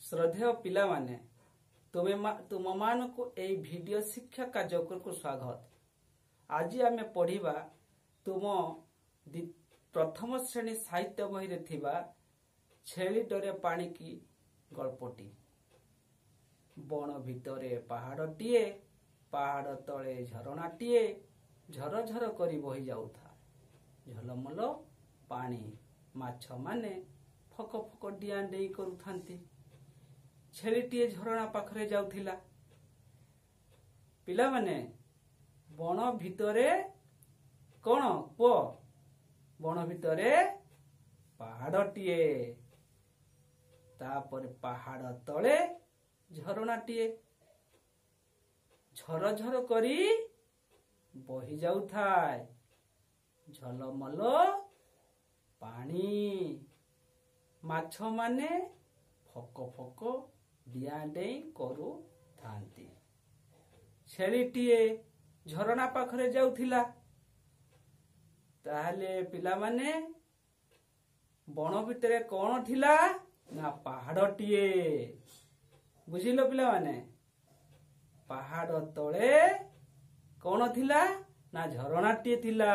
ଶ୍ରଦ୍ଧେୟ ପିଲାମାନେ, ତୁମମାନଙ୍କୁ ଏଇ ଭିଡ଼ିଓ ଶିକ୍ଷା କାର୍ଯ୍ୟକ୍ରମକୁ ସ୍ୱାଗତ। ଆଜି ଆମେ ପଢ଼ିବା ତୁମ ପ୍ରଥମ ଶ୍ରେଣୀ ସାହିତ୍ୟ ବହିରେ ଥିବା ଛେଳି ଡରେ ପାଣିକି ଗଳ୍ପଟି। ବଣ ଭିତରେ ପାହାଡ଼ଟିଏ, ପାହାଡ଼ ତଳେ ଝରଣାଟିଏ ଝରଝର କରି ବହି ଯାଉଥାଏ ଝଲମଲ ପାଣି। ମାଛମାନେ ଫକ ଫକ ଡିଆଁ ଡେଇଁ କରୁଥାନ୍ତି। ଛେଳିଟିଏ ଝରଣା ପାଖରେ ଯାଉଥିଲା। ପିଲାମାନେ, ବଣ ଭିତରେ କଣ କୁହ? ବଣ ଭିତରେ ପାହାଡ଼ଟିଏ, ତାପରେ ପାହାଡ଼ ତଳେ ଝରଣାଟିଏ ଝରଝର କରି ବହି ଯାଉଥାଏ ଝଲମଲ ପାଣି। ମାଛମାନେ ଫକ ଫକ ଡିଆଁ ଡେଇଁ କରୁଥାନ୍ତି। ଛେଳିଟିଏ ଝରଣା ପାଖରେ ଯାଉଥିଲା। ତାହେଲେ ପିଲାମାନେ, ବଣ ଭିତରେ କଣ ଥିଲା ନା ପାହାଡ଼ଟିଏ। ବୁଝିଲ ପିଲାମାନେ? ପାହାଡ଼ ତଳେ କଣ ଥିଲା ନା ଝରଣାଟିଏ ଥିଲା।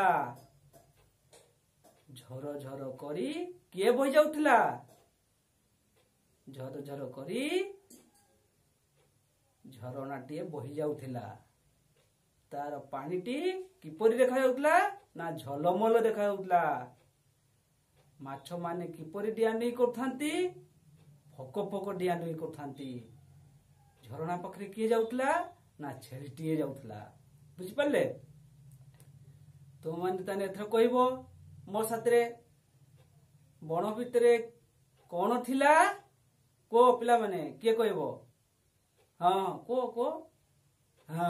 ଝର ଝର କରି କିଏ ବହି ଯାଉଥିଲା? ଝର ଝର କରି ଝରଣାଟିଏ ବହି ଯାଉଥିଲା। ତାର ପାଣିଟି କିପରି ଦେଖାଯାଉଥିଲା ନା ଝଲମଲ ଦେଖାଯାଉଥିଲା। ମାଛମାନେ କିପରି ଡିଆଁ ଡେଇଁ କରୁଥାନ୍ତି? ଫକ ଫକ ଡିଆଁ ଡେଇଁ କରୁଥାନ୍ତି। ଝରଣା ପାଖରେ କିଏ ଯାଉଥିଲା ନା ଛେଳିଟିଏ ଯାଉଥିଲା। ବୁଝିପାରିଲେ ତୁମମାନେ? ତାହେଲେ ଏଥର କହିବ ମୋ ସାଥିରେ, ବଣ ଭିତରେ କଣ ଥିଲା କୁହ ପିଲାମାନେ। କିଏ କହିବ? ହଁ, କୁହ କୁହ। ହଁ,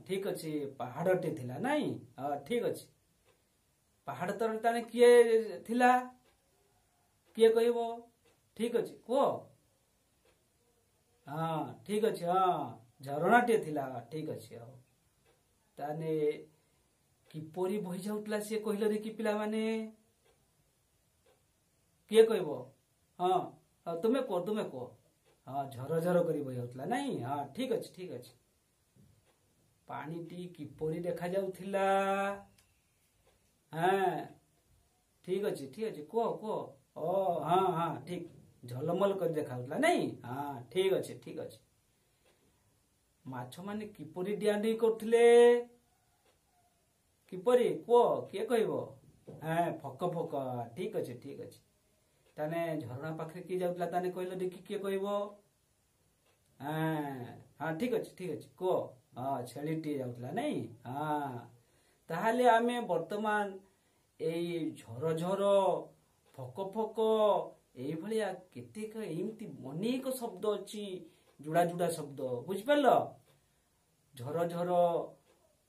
ଠିକ ଅଛି, ପାହାଡଟି ଥିଲା ନାଇଁ? ହଁ, ଠିକ ଅଛି। ପାହାଡ ତଳେ ତାହେଲେ କିଏ ଥିଲା? କିଏ କହିବ? ଠିକ ଅଛି, କୁହ। ହଁ, ଠିକ ଅଛି, ହଁ, ଝରଣାଟିଏ ଥିଲା। ଠିକ ଅଛି। ହଉ, ତାହେଲେ କିପରି ବହି ଯାଉଥିଲା ସିଏ କହିଲ ଦେଖି ପିଲାମାନେ। କିଏ କହିବ? ହଁ, ତୁମେ କୁହ, ତୁମେ କୁହ। ହଁ, ଝର ଝର କରି ବହି ଯାଉଥିଲା ନାଇଁ? ହଁ, ଠିକ ଅଛି, ଠିକ ଅଛି। ପାଣିଟି କିପରି ଦେଖାଯାଉଥିଲା? ହଁ, ଠିକ ଅଛି, ଠିକ ଅଛି, କୁହ କୁହ। ଓ ହଁ ହଁ, ଠିକ, ଝଲମଲ କରି ଦେଖାଯାଉଥିଲା ନାଇଁ? ହଁ, ଠିକ ଅଛି, ଠିକ ଅଛି। ମାଛମାନେ କିପରି ଡିଆଁ ଡେଇଁ କରୁଥିଲେ? କିପରି କୁହ, କିଏ କହିବ? ହଁ, ଫକ ଫକ। ଠିକ ଅଛି, ଠିକ ଅଛି। ତାହେଲେ ଝରଣା ପାଖରେ କିଏ ଯାଉଥିଲା ତାହେଲେ କହିଲ ଦେଖି, କିଏ କହିବ? ହଁ ହଁ, ଠିକ ଅଛି, ଠିକ ଅଛି, କୁହ। ହଁ, ଛେଳିଟିଏ ଯାଉଥିଲା ନାଇଁ? ହଁ। ତାହେଲେ ଆମେ ବର୍ତ୍ତମାନ ଏଇ ଝର ଝର, ଫକ ଫକ, ଏଇଭଳିଆ କେତେକ ଏମିତି ଅନେକ ଶବ୍ଦ ଅଛି, ଯୁଡ଼ା ଯୁଡ଼ା ଶବ୍ଦ। ବୁଝିପାରିଲ? ଝର ଝର,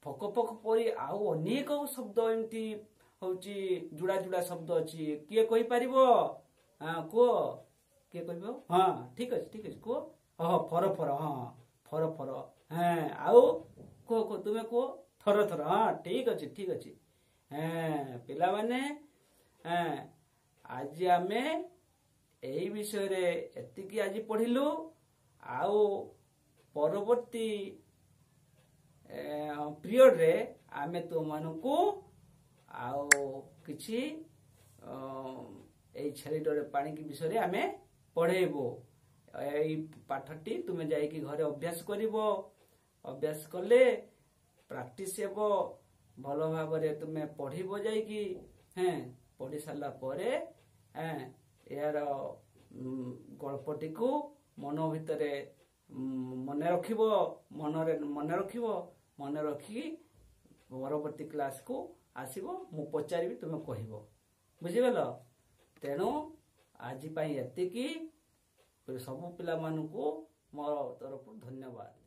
ଫକ ଫକ ପରି ଆଉ ଅନେକ ଶବ୍ଦ ଏମିତି ହଉଛି ଯୁଡ଼ା ଯୁଡ଼ା ଶବ୍ଦ ଅଛି। କିଏ କହିପାରିବ? ହଁ, କୁହ, କିଏ କହିବ? ହଁ, ଠିକ ଅଛି, ଠିକ ଅଛି, କୁହ। ହଁ, ଫର ଫର, ହଁ, ଫର ଫର। ହଁ, ଆଉ କୁହ କୁହ, ତୁମେ କୁହ। ଥର ଥର, ହଁ, ଠିକ ଅଛି, ଠିକ ଅଛି। ହଁ ପିଲାମାନେ, ହଁ, ଆଜି ଆମେ ଏଇ ବିଷୟରେ ଏତିକି ଆଜି ପଢିଲୁ। ଆଉ ପରବର୍ତ୍ତୀ ପିରିୟଡ଼ରେ ଆମେ ତୁମମାନଙ୍କୁ ଆଉ କିଛି ଏଇ ଛେଳି ଡରେ ପାଣିକି ବିଷୟରେ ଆମେ ପଢେଇବୁ। ଏଇ ପାଠଟି ତୁମେ ଯାଇକି ଘରେ ଅଭ୍ୟାସ କରିବ। ଅଭ୍ୟାସ କଲେ ପ୍ରାକ୍ଟିସ ହେବ, ଭଲ ଭାବରେ ତୁମେ ପଢିବ ଯାଇକି। ହେଁ, ପଢି ସାରିଲା ପରେ ଏହାର ଗଳ୍ପଟିକୁ ମନ ଭିତରେ ମନେ ରଖିବ, ମନରେ ମନେ ରଖିବ। ମନେ ରଖିକି ପରବର୍ତ୍ତୀ କ୍ଲାସକୁ ଆସିବ, ମୁଁ ପଚାରିବି, ତୁମେ କହିବ। ବୁଝିଗଲ? ତେଣୁ ଆଜି ପାଇଁ ଏତିକି। ସବୁ ପିଲାମାନଙ୍କୁ ମୋର ତରଫରୁ ଧନ୍ୟବାଦ।